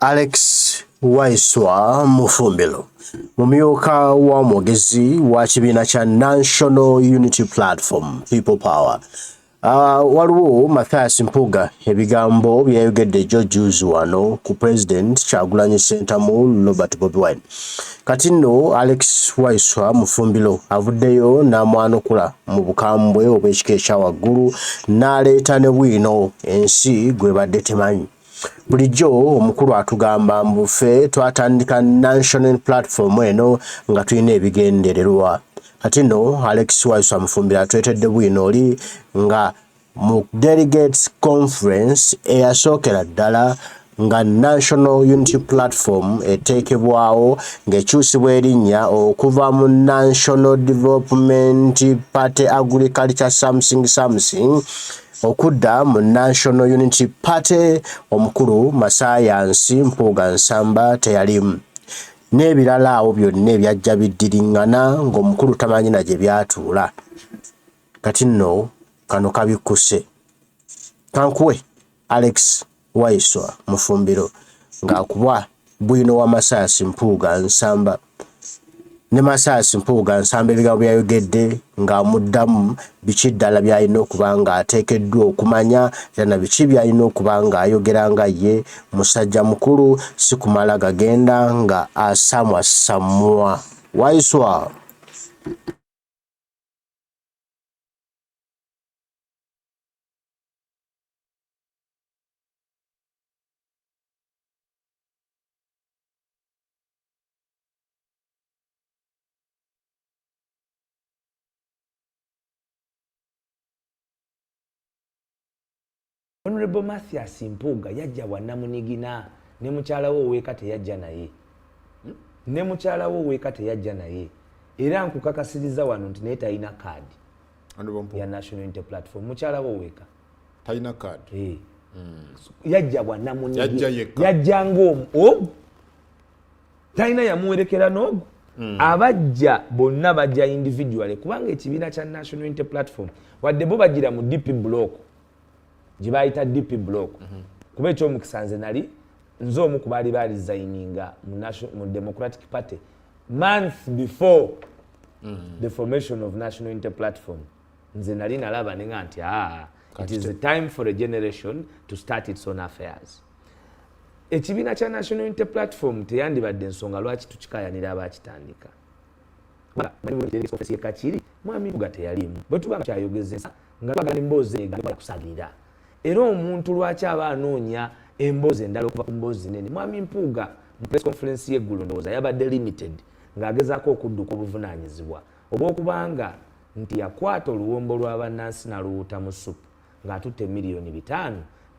Alex Waiswa Mufumbiro, mumyuka wa mwogezi wa kibiina kya National Unity Platform People Power. Waliwo Mathias Mpuuga ebigambo byeyayogedde jjo juzi wano ku President Kyagulanyi Ssentamu Robert Bobi Wine. Kati nno Alex Waiswa Mufumbiro avuddeyo n'amwanukula mu bukambwe obw'ekika ekya waggulu n'aleeta ne bwino ensi gwebadde temanyi. Bulijjo omukulu atugamba mbu ffe twatandika National Platform eno nga tulina ebigendererwa. Kati nno Alex Waiswa Mufumbiro atuleetedde bwino oli nga mu Delegates Conference eyasookera ddala nga National Unity Platform eteekebwawo ng'ekyusibwa erinnya okuva mu National Development Party Agriculture something something okudda mu National Unity Party, omukulu Masayansi Mpuuga Nsamba teyalimu, n'ebirala awo byonna ebyajja biddiriŋŋana ng'omukulu tamanyi na gye byatuula. Kati nno kano kabikkuse. Kankuwe Alex Waiswa Mufumbiro ng'akubwa bwino wa Mathias Mpuuga Nsamba ne Mathias Mpuuga Nsamba ebigambo byayogedde ng'amuddamu biki ddala by'alina okuba ng'ateekeddwa okumanya era na biki by'alina okuba ng'ayogera nga ye musajja mukulu, si kumala gagenda nga asamwasamwa. Waiswa. Honorable Mathias Mpuuga yajja bwannamunigina ne mukyala we oweeka teyajja naye. Ne mukyala we oweeka teyajja naye. Era nkukakasiriza wano nti naye talina kaadi ya National Unity Platform. Mukyala we oweeka. Talina kaadi. Yajja bwannamunigina. Yajja yekka. Yajja ng'omu. Ogu. Talina yamuwerekera n'ogu. Abajja bonna bajja individually kubanga ekibiina kya National Unity Platform wadde bo bagira mu DP block gye bayita DP block. Kuba ekyomukisa nze nali nze omu ku baali baresigninga mu Democratic Party months before the formation of National Unity Platform. Nze nali nalaba ne nga nti it is the time for a generation to start its own affairs. Ekibiina kya National Unity Platform teyandibadde ensonga lwaki tukikayanira abakitandika. Kakiri mwami Mpuuga teyaliimu. Bwe tuba nga kyayogeza ensa nga twagala emboozi eno kusagirira. Era omuntu lwaki aba anoonya emboozi endala okuva ku mboozi nene? Mwami Mpuuga mu press conference y'eggulo ndowooza yabadde limited ng'agezaako okudduka obuvunaanyizibwa obw'okubanga nti yakwata oluwombo lwa bannansi n'aluwuuta mu ssupu ng'atutte 5 miliyoni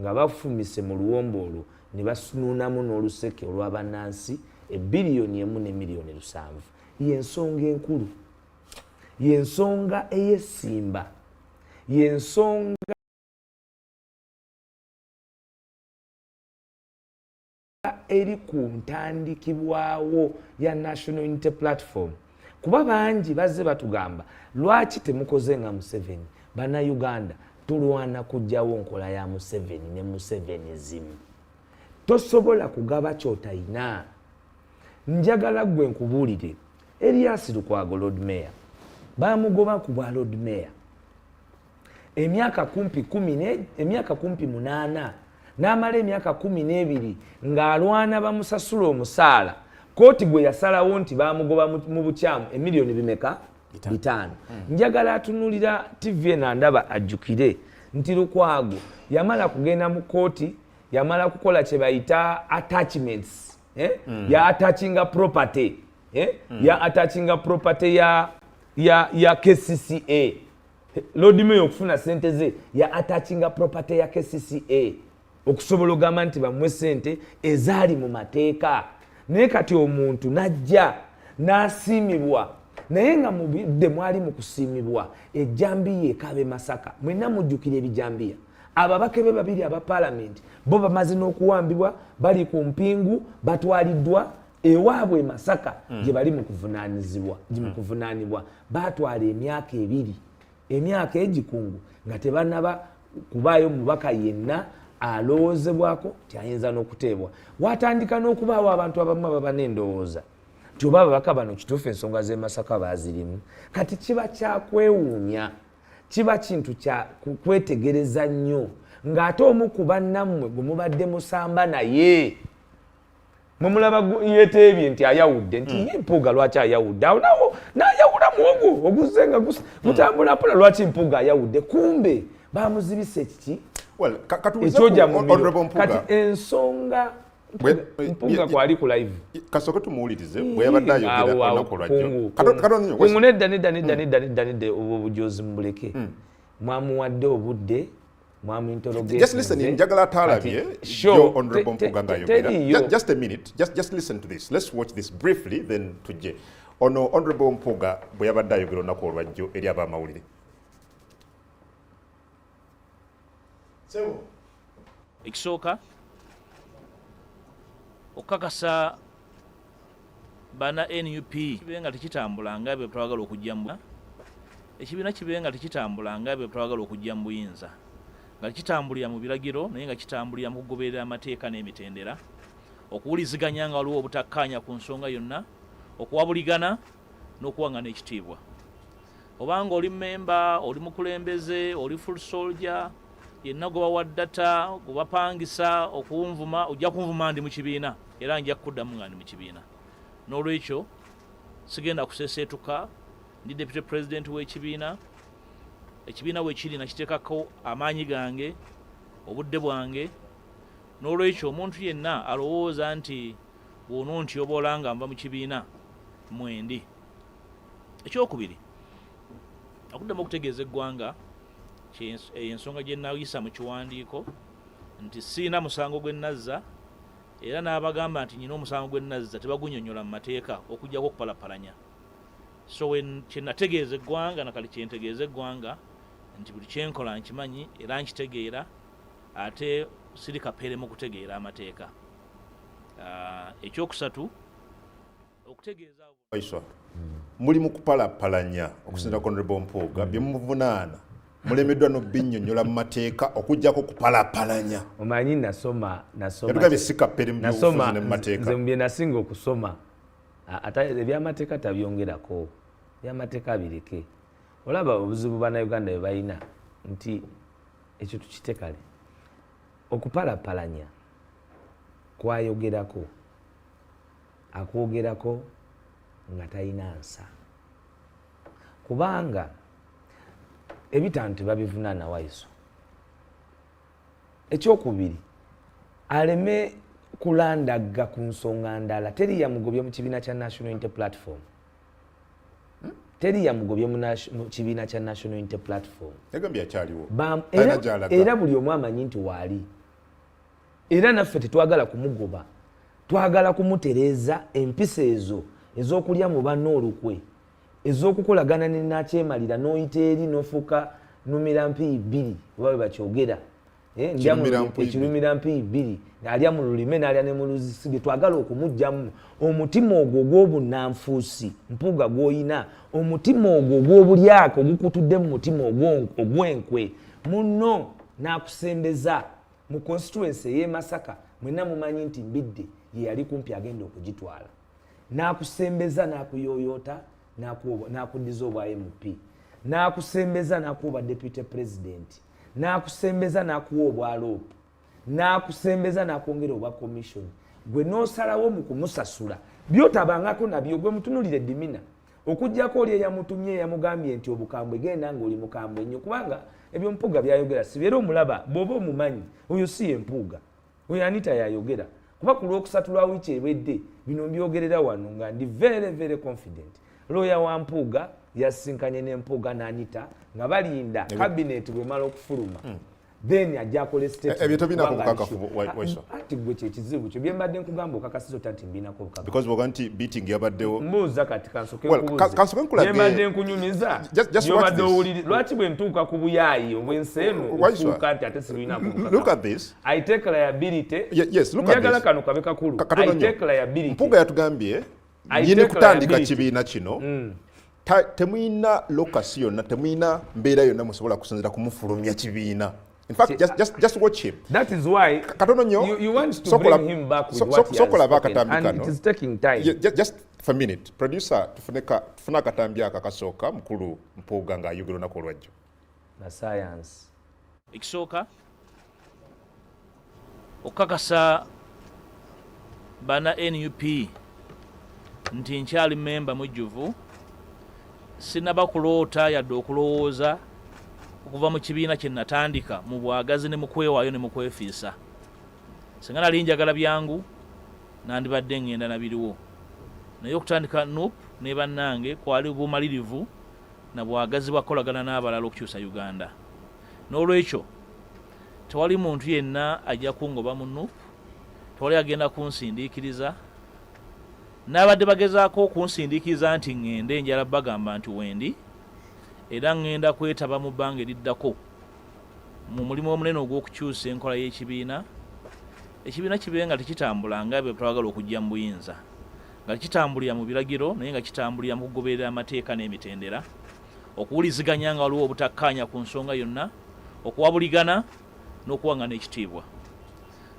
nga bafumise mu luwombo olwo ne basunuunamu n'oluseke olwa bannansi 1.7 biliyoni. Y'ensonga enkulu, y'ensonga ey'essimba, y'ensonga eri ku ntandikibwawo ya National Unity Platform. Kuba bangi bazze batugamba lwaki temukoze nga Museveni. Bannayuganda, tulwana kugyawo nkola ya Museveni ne Musevenism. Tosobola kugaba kyotayina. Njagala ggwe nkubuulire, Erias Lukwago, Lord Mayor, bamugoba ku bwa Lord Mayor emyaka kumpi kumi, emyaka kumpi 8, n'amala emyaka 12 ng'alwana bamusasula omusaala. Kooti gwe yasalawo nti bamugoba mu bukyamu emiliyoni bimeka? 5. Njagala atunulira TV eno andaba ajjukire nti Lukwago yamala kugenda mu kooti, yamala kukola kye bayita attachments, eh? Ya attachinga property, eh? Ya attachinga property ya KCCA. Lord Mayor okufuna sente ze ya attachinga property ya KCCA okusobola ogamba nti bamuwe sente ezaali mu mateeka. Naye kati omuntu najja n'asiimibwa, naye nga mu bidde mwali mu kusiimibwa ejjambiya ekaaba Masaka. Mwenna mujjukira ebijambiya. Ababaka be babiri aba paalamenti bo bamaze n'okuwambibwa, bali ku mpingu, batwaliddwa ewaabwe e Masaka gye bali mu kuvunaanizibwa, mu kuvunaanibwa. Baatwala emyaka 2, emyaka egikungu nga tebanaba kubaayo mubaka yenna. Alowoozebwako nti ayinza n'okuteebwa. Watandika n'okubaawo abantu abamu ababa n'endowooza nti oba ababaka bano kituufu ensonga z'e Masaka baazirimu. Kati kiba kyakwewuunya, kiba kintu kya kwetegereza nnyo ng'ate omu ku bannammwe gwe mubadde musamba naye mwe mulaba yeteebye nti ayawudde nti ye Mpuuga lwaki ayawudde awo nawo n'ayawula muwogo oguzze nga gutambula mpola, lwaki Mpuuga ayawudde? Kumbe bamuzibisa ekiki Well, katubuuze ekyoja ku mu miro. Honorable Mpuuga. Kati ensonga Mpuuga kwali ku live. Kasooke tumuwulirize bwe yabadde ayogera Awo, awo, olunaku olwajjo. kungu, Katono nnyo. Kungu, nedda, nedda, nedda, nedda, nedda, nedda, obwo obujozi mubuleke. Mwamuwadde obudde. Just listen, njagala ataalabye jo Honorable Mpuuga ng'ayogera. Just a minute, just listen to this. Let's watch this briefly, then tujje. Ono Honorable Mpuuga bwe yabadde ayogera olunaku olwajjo eri abamawulire. Ekisooka, okukakasa bana NUP kibe nga tekitambula nga bwe twagala okujja mu ekibiina, kibe nga tekitambula nga bwe twagala okujja mu buyinza, nga kitambulira mu biragiro naye nga kitambulira mu kugoberera amateeka n'emitendera, okuwuliziganya nga waliwo obutakkaanya ku nsonga yonna, okuwabuligana n'okuwaŋŋana ekitiibwa. Obanga oli memba, oli mukulembeze, oli foot soldier yenna gwe bawa data, gwe bapangisa okunvuma, ojja kunvuma ndi mu kibiina era nja kukuddamu nga ndi mu kibiina. N'olwekyo sigenda kuseseetuka. Ndi deputy president w'ekibiina. Ekibiina weekiri nakiteekako amaanyi gange, obudde bwange. N'olwekyo omuntu yenna alowooza nti bw'onontyobola nga nva mu kibiina, mwendi. Ekyokubiri, okuddamu okutegeeza eggwanga ensonga gye nayisa mu kiwandiiko nti siina musango gwe nazza, era n'abagamba nti nyina omusango gwe nazza tebagunyonyola mu mateeka okuggyako okupalapalanya. So kye nategeeza eggwanga nakali kyentegeeza eggwanga nti buli kyenkola nkimanyi era nkitegeera, ate siri kapeere mu kutegeera amateeka. Ekyokusatu, okutegeeza Waiswa, muli mu kupalapalanya okusinziira ku Honorable Mpuuga. Bye muvunaana mulemeddwa n'obinnyonnyola mu mateeka okuggyako kupalapalanya. Omanyi nasoma, nasoma. Yatugambye si kapere mu nasoma byobufuzi ne mu mateeka. Nze mu bye nasinga okusoma, ate ebyamateeka tabyongerako, ebyamateeka bireke. Olaba obuzibu Bannayuganda bwe balina nti ekyo tukite kale. Okupalapalanya kwayogerako, akwogerako nga talina nsa, kubanga ebitaano tebabivunaana waiso. Ekyokubiri, aleme kulandagga ku nsonga ndala. Teri yamugobye mu kibiina kya National Unity Platform, teri yamugobye mu kibiina kya National Unity Platform. Yagambye akyaliwo. Era, Talina gy'alaga. Era buli omu amanyi nti waali, era naffe tetwagala kumugoba, twagala kumutereeza empisa ezo ez'okulya mu banna olukwe, ez'okukolagana ne nakyemalira n'oyita eri n'ofuuka numira mpiyi bbiri, oba bwe bakyogera. Ndya mu Kirumira mpiyi bbiri. Ekirumira mpiyi bbiri, alya mu lulime n'alya ne mu luzisige. Twagala okumuggyamu omutima ogwo ogw'obunnanfuusi, Mpuuga, gw'oyina, omutima ogwo ogw'obulyake ogukutudde mu mutima ogw'enkwe. Munno n'akusembeza mu constituency ey'e Masaka, mwenna mumanyi nti Mbidde ye yali kumpi agenda okugitwala, n'akusembeza n'akuyooyoota, n'akuddiza obwa MP, n'akusembeza n'akuwa obwa deputy president, n'akusembeza n'akuwa obwa LOP, n'akusembeza n'akwongera obwa commission. Gwe n'osalawo mu kumusasula byotabangako nabyo. Gwe mutunulire dimina, okugjako oli eyamutumye, eyamugambye nti obukambwe, genda ng'oli mukambwe nnyo, kubanga ebyo Mpuuga byayogera sibeera omulaba. Bw'oba omumanyi, oyo si ye Mpuuga, oyo Anita yayogera. Kuba ku Lwokusatu lwa wiiki ewedde, bino mbyogerera wano nga ndi very very confident, looya wa Mpuuga yasinkanye ne Mpuuga n'Anita nga balinda cabinet bwemala okufuluma, then ajja akola statement. Ebyo tobinaako kubanga ali bukakafu, sure. Waiswa. Ati gwe kyekizibu kyo, byembadde nkugamba okakasiza ota nti mbinako obukakafu? Because bwoga nti beating yabaddewo. Mbuuza kati, kansoke Well, nkubuuze. Kansoke nkulage. Byembadde nkunyumiza Just watch byobadde this. owuliri, lwaki bwe ntuuka ku buyaayi obw'ensi eno Waiswa, ofuuka nti ate sirinaako bukakafu? Look at this. I take liability. Yes, look at Njagala this. kano kabe kakulu. Katono I nnyo. take liability. Mpuuga yatugambye I nyini take kutandika liability. kibiina kino. Temuyina locus yonna, temuyina mbeera yonna musobola kusinzira kumufulumya kibiina. In fact, just watch him. That is why katono nnyo. You want to bring him back with what he has spoken, and it is taking time. Yeah, just for a minute, producer, tufune akatambi ako akasooka, mukulu Mpuuga ng'ayogera olunaku olwajjo. Na science. Ekisooka, okukakasa bana NUP nti nkyali memba mujjuvu, sinaba kuloota yadde okulowooza okuva mu kibiina kye natandika mu bwagazi ne mu kwewaayo ne mu kwefiisa. Singa nali njagala byangu, nandibadde ŋŋenda nabiriwo, naye okutandika NUP ne bannange kwali bumalirivu na bwagazi bwa kukolagana n'abalala okukyusa Uganda. N'olwekyo tewali muntu yenna ajja kungoba mu NUP, tewali agenda kunsindiikiriza. N'abadde bagezaako okunsindiikiriza nti ŋŋende, njala bagamba nti wendi, era ŋŋenda kwetaba mu bbanga eriddako mu mulimu omunene ogw'okukyusa enkola y'ekibiina, ekibiina kibe nga tekitambula nga bwe twagala okujja mu buyinza, nga kitambulira mu biragiro, naye nga kitambulira mu kugoberera amateeka n'emitendera, okuwuliziganya nga waliwo obutakkaanya ku nsonga yonna, okuwabuligana n'okuwaŋŋana ekitiibwa.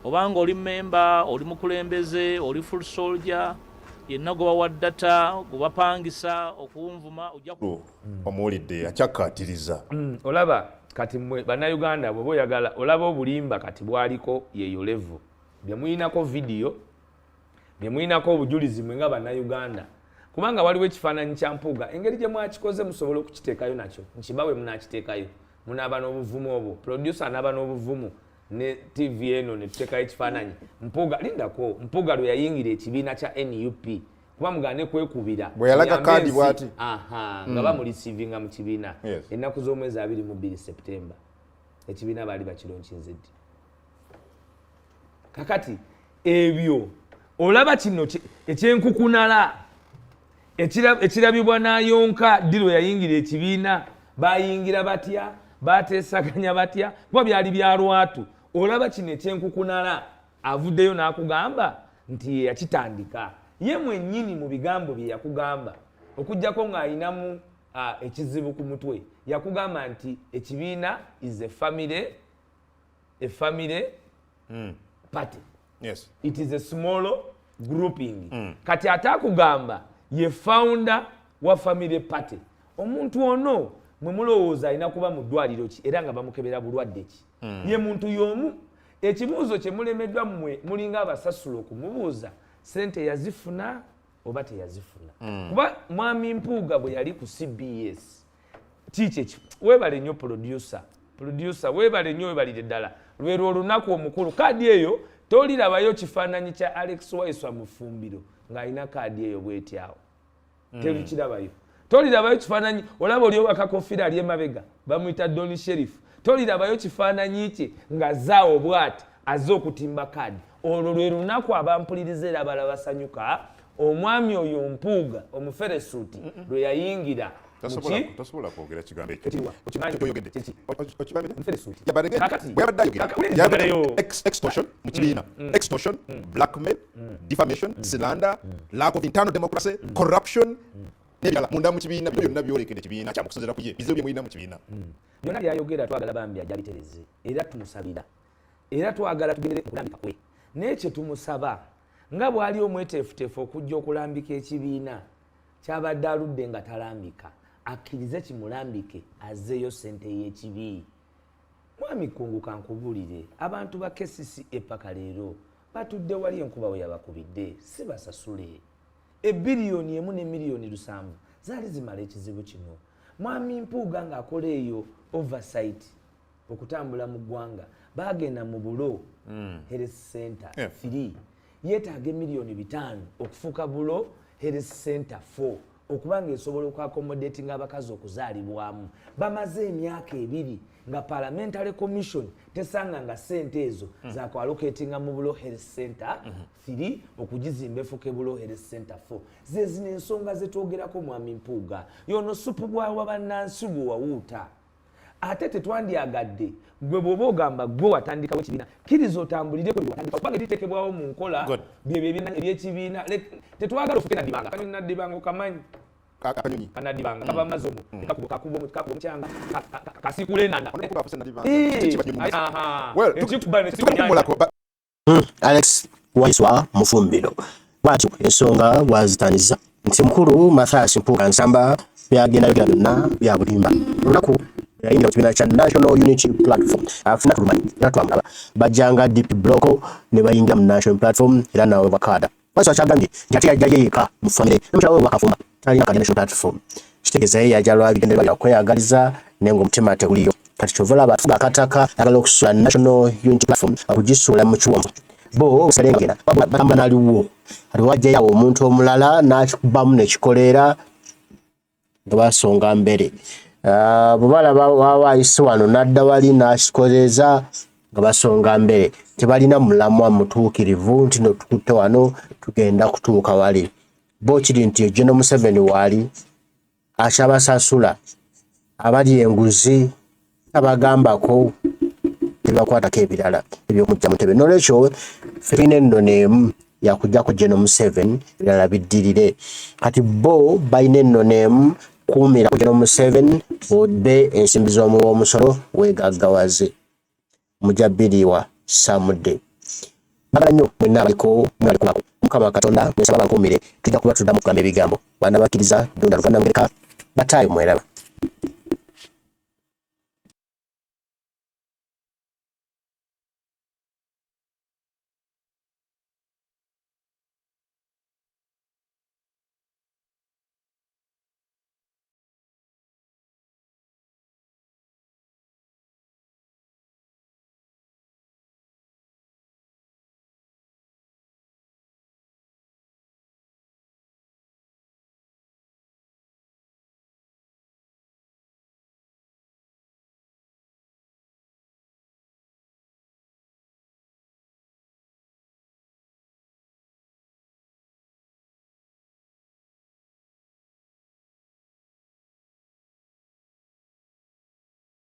Obanga oli memba, oli mukulembeze, oli full soldier, yenna gwe bawa data, gwe bapangisa okunvuma, ojja Omuwulidde akyakkaatiriza. Olaba kati mmwe Bannayuganda, bw'oba oyagala olaba obulimba kati bwaliko yeyo level bye muyinako vidiyo, bye muyinako obujulizi mwe nga Bannayuganda, kubanga waliwo ekifaananyi kya Mpuuga. Engeri gye mwakikoze, musobola okukiteekayo nakyo nkibawe, munakiteekayo, munaaba n'obuvumu obwo? Producer anaaba n'obuvumu ne TV eno ne tuteekayo ekifaananyi Mpuuga, lindako, Mpuuga lwe yayingira ekibiina kya NUP? Kuba mugane kwekubira. Bwe yalaga Muyambe kaadi ensi. bw'ati. Aha, nga bamureceivinga mu kibiina ennaku z'omwezi 22 September. Ekibiina baali bakilaunchinze ddi? Kakati ebyo olaba kino ekyenkukunala ekirabibwa n'ayonka ddi lwe yayingira ekibiina, bayingira batya, bateesaganya batya, kuba byali bya lwatu. Olaba kino ekyenkukunala avuddeyo n'akugamba nti ye yakitandika ye mwennyini mu bigambo bye yakugamba, okugjako ng'ayinamu ekizibu ku mutwe. Yakugamba nti ekibiina is a family party. It is a small grouping. Kati ate akugamba ye founder wa family party. Omuntu ono mwe mulowooza alina kuba mu ddwaliro ki era nga bamukebera bulwadde ki? Ye muntu y'omu. Ekibuuzo kye mulemeddwa mmwe mulinga abasasula okumubuuza, sente yazifuna oba teyazifuna? Kuba mwami Mpuuga bwe yali ku CBS, kiki? Weebale nnyo producer, producer weebale nnyo, weebalire ddala. Lwerwo olunaku omukulu kaadi eyo tolirabayo kifaananyi kya Alex Waiswa Mufumbiro ng'alina kaadi eyo bwetyawo, terukirabayo, tolirabayo kifaananyi. Olaba oli owakakofiira ali emabega bamuyita Don Sheriff, tolirabayo kifaananyi kye nga zaawo bwati azze okutimba kaadi. Olwo lwe lunaku abampuliriza era abala basanyuka, omwami oyo Mpuuga omuferesuuti lwe yayingira. Tasobola Muki? Tasobola kwogera kigambo ekyo. Ekiriwa? Okimanyi? Kyoyogedde. Kiki? Okibambire? Omuferesuuti. Yabadde Kakati- bwe yabadde ayogera, Wuliriza yabadde mbaleyo. Extortion mu kibiina, extortion, blackmail, defamation, slander, lack of internal democracy, corruption n'ebirala munda mu kibiina. Bino byonna byolekedde ekibiina kyamukusinzira ku ye, bizibu bye mulina mu kibiina. Byonna byayogera twagala bambi ajja bitereze, era tumusabira, era twagala tugendere okulambika kwe. Naye kye tumusaba, nga bw'ali omweteefuteefu okujja okulambika ekibiina kyabadde aludde nga talambika, akkirize kimulambike, azzeeyo sente y'ekibi. Mwami Kungu, kankubuulire, abantu ba KCC epaka leero batudde wali enkuba we yabakubidde, si basasule. 1.7 biliyoni zaali zimala ekizibu kino. Mwami Mpuuga ng'akola eyo oversight okutambula mu ggwanga, bagenda mu Bulo Health Center 3, yeetaaga 5 miliyoni okufuuka Bulo Health Center 4, okuba nga esobola okuaccommodatinga abakazi okuzaalibwamu. Bamaze emyaka 2 nga parliamentary commission tesanga nga sente ezo zakuallocatinga mu Bulo Health Center 3 okugizimba efuuke Bulo Health Center 4. Ze zino ensonga zetwogerako. Mwami Mpuuga, yono supu bwawa bannansi gwe wawuuta, ate tetwandyagadde gwe bw'oba ogamba gwe watandikawo ekibiina, kkiriza otambulireko bye watandikawo, kubanga ebiteekebwawo mu nkola Good. byebyo ebyekibiina. Tetwagala ofuke Naddibanga. Naddibanga okamanyi? Akanyonyi kanadibanga kava mazzi omwo, kakuba omukyanga, kasikula enanda. Alex Waiswa Mufumbiro bwatyo ensonga bwazitaniza nti mukulu Mathias Mpuuga Nsamba byagenda yogera byonna bya bulimba. Olunaku yayingira mu kibiina kya National Unity Platform afuna tulumanyi era twamulaba bajjanga DP block ne bayingira mu National Platform era nawe bakaada. Waiswa kyagambye nti ate yajja yeeka mu famire ne mukyala we Wakafumba talina kadi National Platform, kitegeeza ye yajja lwa bigendererwa bya kweyagaliza naye ng'omutima teguliyo. Kati kyova olaba afuga akataka ayagala okusula National Unity Platform okugisuula mu kiwonvu, bo basalengera batambula naliwo. Kati wajjayo omuntu omulala n'akikubamu nekikoleera nga basonga mbere. Bwe balaba waaba ayise wano n'adda wali n'akikoleeza nga basonga mbere. Tebalina mulamwa mutuukirivu nti no tukutte wano tugenda kutuuka wali. Bo kiri nti General Museveni waali akyabasasula, abali enguzi tabagambako, tebakwatako ebirala eby'okujja mu ntebe. N'olwekyo ffe tulina ennono emu yakujjako General Museveni, ebirala biddirire. Kati bo balina ennono emu kuumira ku General Museveni odde ensimbi z'omuwa omusolo weegaggawaze. Mujja biriwa samudde. Bagala nnyo mwenna abaliko mwalikulako. Mukama Katonda mwesaba bankuumire, tujja kuba tuddamu okugamba ebigambo. Banabakkiriza Ddunda Luganda Mugereka bataayo mweraba.